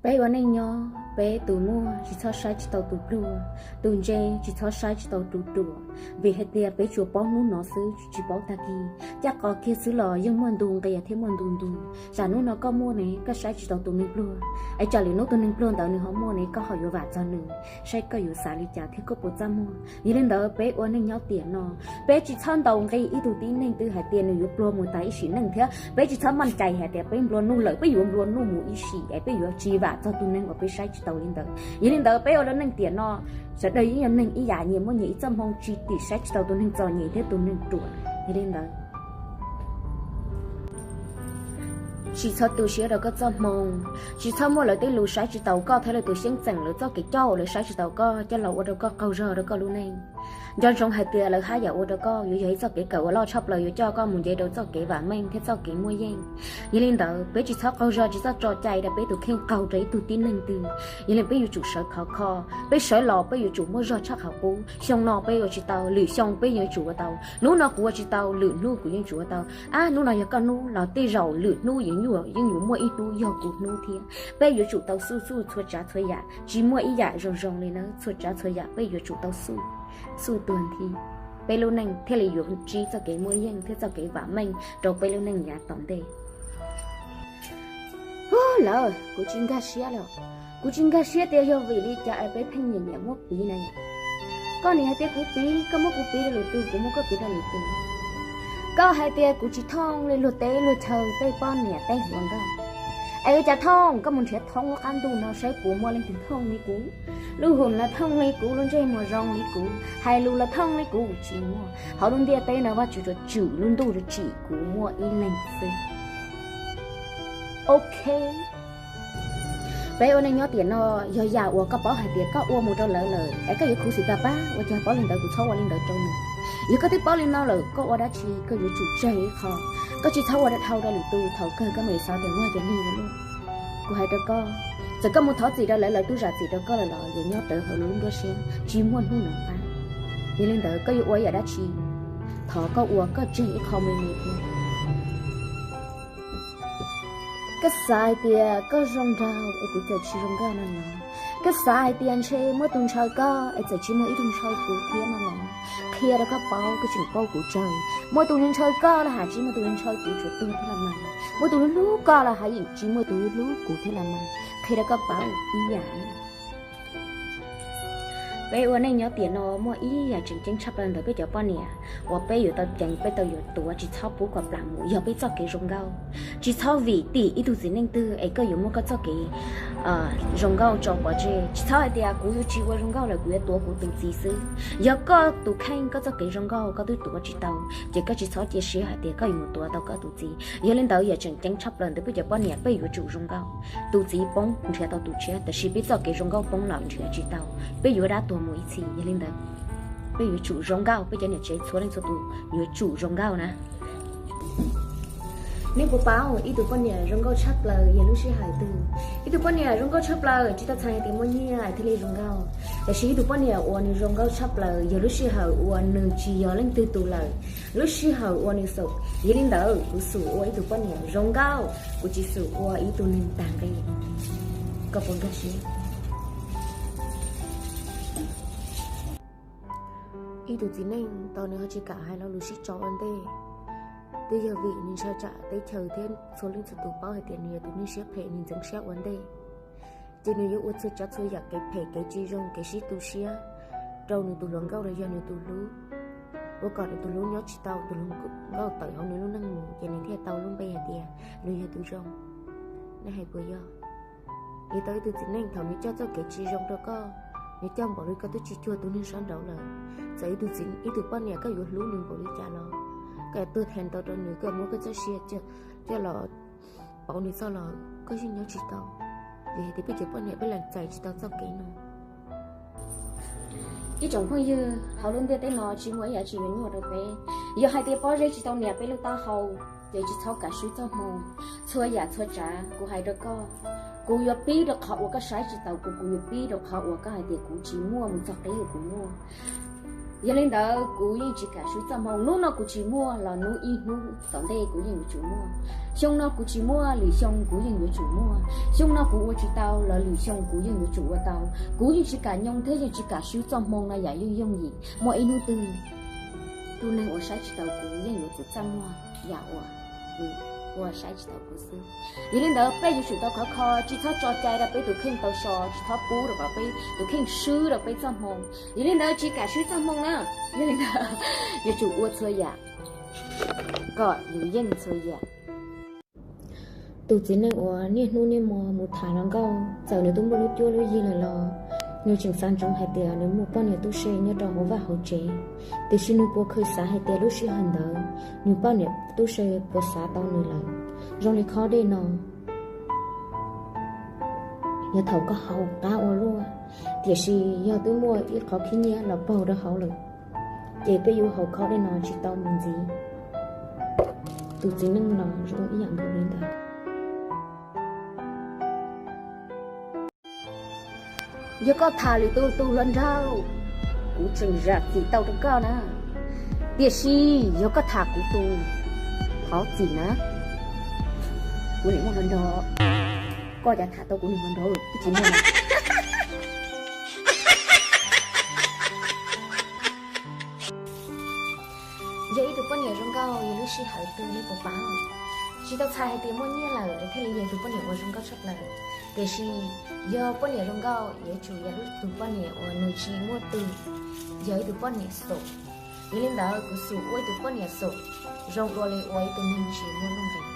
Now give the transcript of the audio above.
Peb ua neej nyob, peb tus muaj tsis txhob saib tsis taus tus pluag, tus ntse tsis txhob saib tsis taus tus ruam, vim hais tias peb tsuas paub hnub no xwb tsis paub tag kis. Caj qos kiag xwb los yeej muaj ntu nqia thiab muaj ntu ntu. Tsam hnub no koj muaj ne koj saib tsis taus tus neeg pluag, es tsam lwm hnub tus neeg pluag ntawd nws ho muaj ne koj ho yuav vam txog nws, saib koj yuav xav li cas thiab koj puas txaj muag. Yog li ntawd peb ua neej nyob tiam no, peb tsis txhob ntaus nqi ib tug tib neeg twg hais tias nws yuav pluag mus tas ib sim neej thiab peb tsis txhob maj cai hais tias peb nplua nuj lawm peb yuav nplua nuj mus ib sim es peb yuav tsis vam txog tus neeg uas peb saib tsis taus li ntawd. Yog li ntawd peb ua lub neej tiam no, sawv daws yeej yog neeg ib yam, nyias muaj nyias ib txoj hmoo, tsis tim saib tsis taus tus neeg txom nyem thiab tus neeg ruam. Yog li ntawd tsis txhob tu siab rau koj txoj hmoo, tsis txhob muab lawv tej lus saib tsis taus koj thiab lawv tus xyeeb txheem, lawv txoj kev coj uas lawv saib tsis taus koj coj los ua rau koj qaug zog rau koj lub neej. Nco ntsoov hais tias lawv haj yam ua rau koj yuav yog ib txoj kev kawm uas loj tshaj plaws yuav coj koj mus nce rau txoj kev vam meej thiab txoj kev muaj yeej. Yog li ntawd peb tsis txhob qaug zog, tsis txhob tso cai rau peb tus kheej qaug rau ib tug tib neeg twg. Yog li peb yuav tsum sawv khov kho, peb sawv los peb yuav tsum muaj zog tshaj qhov qub. Xyoo no peb ua tsis tau, lwm xyoo peb yuav tsum ua tau. Hnub no kuv ua tsis tau, lwm hnub kuv yeej tsum ua tau. Ab, hnub no yog koj hnub los tej zaum lwm hnub yeej yuav, yeej yuav muaj ib hnub yog kuv hnub thiab. Peb yuav tsum tau xuj xuj txhua tsav txhua yam, tsis muaj ib yam zoo zoo li na, txhua tsav txhua yam peb yuav tsum tau xuj, xuj tuag nthi, peb lub neej thiaj li yuav ntsib txoj kev muaj yeej thiab txoj kev vam meej rau peb lub neej yav tom ntej. Ub, lawm kuv tsis nkag siab li. Kuv tsis nkag siab tias yog vim li cas es peb pheej nyiam nyiam muab piv na yom. Koj nim hais tias kuv piv, koj muab kuv piv rau lwm tus, kuv muab koj piv rau lwm tus. Koj hais tias kuv tsis thooj li luag teb luag chaw tej poj niam tej hluas nkauj. Es ua cas thooj, koj mus nrhiav thoob lub qab ntuj no saib puas muaj leej twg thooj li kuv. Lub hwm los thooj li kuv, lub ntsej muag zoo li kuv, hais lus los thooj li kuv, tsis muaj. Hauv lub ntiaj teb no Vajtswv tsuas tswm lub ntuj tsim kuv muaj ib leeg xwb. Ok. Peb ua neej nyob tiam no, yog yam uas koj paub hais tias koj ua mus rau lawv lawm es koj yuav khuv xim tag pab, ua cas paub li ntawd kuv txhob ua li ntawd rau nws. Yog koj twb paub li no lawm koj ua dab tsi, koj yuav tsum tseg ib qho. Koj tsis txhob ua dhau rau lwm tus, thaum kawg koj mam li xav tias ua cas li ua luaj. Kuv hais rau koj, txawm koj mus thov txim rau lawv, lawv twb zam txim rau koj lawm los yuav nyob rawv hauv lub nruab siab tsis muaj hnub nws pab. Yog li ntawd koj yuav ua yam dab tsi, thov koj ua koj tseg ib qho me me thiab. Koj xav hais tias koj zoo nraug es kuv txawm tsis zoo nkauj no los? Koj xav hais tias ntshe muaj tus ntshaw koj es txawm tsis muaj ib tug ntshaw kuv thiab no los? Qhia rau koj paub, koj tseem paub kuv tsawg. Muaj tus ntshaw koj los hais tsis muaj tus ntshaw kuv tsuas tuag thiab los mas. Muaj tus hlub hlub koj los hais yeej tsis muaj tus hlub hlub kuv thiab los mas. Qhia rau koj paub ib yam. Peb ua neej nyob tiam no muaj ib yam tseem ceeb tshaj plaws ntawm peb cov poj niam uas peb yuav tau ceev, peb tau yuav tuav tsis txhob pub kom plam mus yog peb txoj kev zoo nkauj. Tsis txhob vim tim ib tug txiv neej twg es koj yuav muab koj txoj kev zoo nkauj tso pov tseg. Tsis txhob hais tias kuv yuav tsis ua zoo nkauj lawm kuv yuav tuav kuv tus txiv xwb. Yog koj tus kheej koj txoj kev zoo nkauj koj twb tuav tsis tau, ces koj tsis txhob cia siab hais tias koj yuav mus tuav tau koj tus txiv. Yog li ntawd yam tseem ceeb tshaj plaws ntawm peb cov poj niam peb yuav tsum zoo nkauj. Tus txiv poob nrhiav tau tus tshiab, tab sis peb txoj kev zoo nkauj poob los nrhiav tsis tau, peb yuav dab tuag mus ib txhis. Yog li ntawd peb yuav tsum zoo nkauj, peb cov niam tsev txhua leej txhua tus yuav tsum zoo nkauj na. Nej puas paub ib tug poj niam zoo nkauj tshaj plaws yog lub sij hawm twg? Ib tug poj niam zoo nkauj tshaj plaws tsis tau txhais hais tias muaj nyiaj thiaj li zoo nkauj, tab sis ib tug poj niam uas nws zoo nkauj tshaj plaws yog lub sij hawm uas nws tsis yog leej twg tus lawm, lub sij hawm uas nws xav. Yog li ntawd kuv xub ua ib tug poj niam zoo nkauj, kuv tsis xub ua ib tug neeg tag nqi. Koj puas nkag siab? Ib tug txiv neej tau nws ho tsis kam hais lo lus sib tso ua ntej, twb yog vim nws ntshai tsam teb chaws thiab txhua leej txhua tus paub hais tias nws yog tus neeg siab phem, nws ntxeev siab ua ntej, ces nws yuav ua txhua tsav txhua yam kev phem kev tsis zoo kev sib tu siab rau nws tus hluas nkauj los yog nws tus hlub, ua kom nws tus hlub nyob tsis tau, tus hluas nkauj tawm hauv nws lub neej mus ces nws thiaj tau lub npe hais tias nws yog tus zoo. Nej hais puas yog? Li tau ib tug txiv neej thaum nws coj txoj kev tsis zoo rau koj, nws coj npaum li koj twb tsis cuag tus neeg sab nraud lawm. Txawm ib tug txiv, ib tug poj niam koj yuav hlub nws npaum li cas los, koj yuav tuag theem ntau rau nws, koj yuav muab koj txoj sia coj los pauv nws txoj los koj yeej nyob tsis tau, vim hais tias peb cov poj niam peb lees txais tsis tau txoj kev no. Ib tsoom phooj ywg, hauv lub ntiaj teb no tsis muaj ib yam tsis yuav nyuaj rau peb. Yog hais tias pob zeb tsis tau nias peb lub taub hau, ces tsis txhob kam swb txoj hmoo. Txhua yam txhua tsav kuv hais rau koj, kuv yuav pib rau qhov uas koj saib tsis taus kuv, kuv yuav pib rau qhov uas koj hais tias kuv tsis muaj mus txog qib uas kuv muaj. Yog li ntawd kuv yeej tsis kam swb txoj hmoo. Hnub no kuv tsis muaj los hnub ib hnub tom ntej kuv yeej yuav tsum muaj. Xyoo no kuv tsis muaj, lwm xyoo kuv yeej yuav tsum muaj. Xyoo no kuv ua tsis tau los lwm xyoo kuv yeej yuav tsum ua tau. Kuv yeej tsis kam nyoo thiab yeej tsis kam swb txoj hmoo no yam yooj yooj yim. Muaj ib hnub twg tus neeg uas saib tsis taus kuv yeej yuav tsum txaj muag yam uas nws ua saib tsis taus kuv xwb. Yog li ntawd peb yuav tsum tau khov kho, tsis txhob tso cai rau peb tus kheej tau so, tsis txhob pub rau kom peb tus kheej swb rau peb txoj hmoo. Yog li ntawd tsis kam swb txoj hmoo na. Yog li ntawd yuav tsum ua txhua yam kom yus yeej txhua yam. Tus txiv neej uas niaj hnub niaj hmo mus tham hluas nkauj, txawm nws twb muaj lub cuab lub yig lawm los nws tseem xav ntsoov hais tias nws muaj poj niam tub se nyob rau hauv vaj hauv tsev. Tiam sis nws puas kheev xav hais tias lub sij hawm ntawd nws poj niam tub se puas xav tau nws lawm? Zoo li khob dej no, yog thaum koj haus qab ua luaj, tiam sis yog twb muaj ib qho khib nyiab los paug rau hauv lawm, ces peb yuav haus khob dej no tsis tau mus ntxiv. Tus txiv neej los zoo ib yam nkaus li ntawd. Yog koj tham lwm tus tus hluas nraug, kuv tseem zam txim tau rau koj na. Tiam sis yog koj tham kuv tus, thov txim na. Kuv niam muaj hluas nraug, koj cas tham tau kuv niam hluas nraug twb tsis muaj. Yog ib tug poj niam zoo nkauj yog lub sij hawm twg nej puas pab? Tsis tau txhais hais tias muaj nyiaj lawm es thiaj li yog tus poj niam uas zoo nkauj tshaj plaws. Tiam sis yog poj niam zoo nkauj yuav tsum yog ib tug poj niam uas nws tsis muaj twg, yog ib tug poj niam xum. Yog li ntawd kuv xum ua ib tug poj niam xum zoo dua li ua ib tug neeg tsis muaj nuj nqis.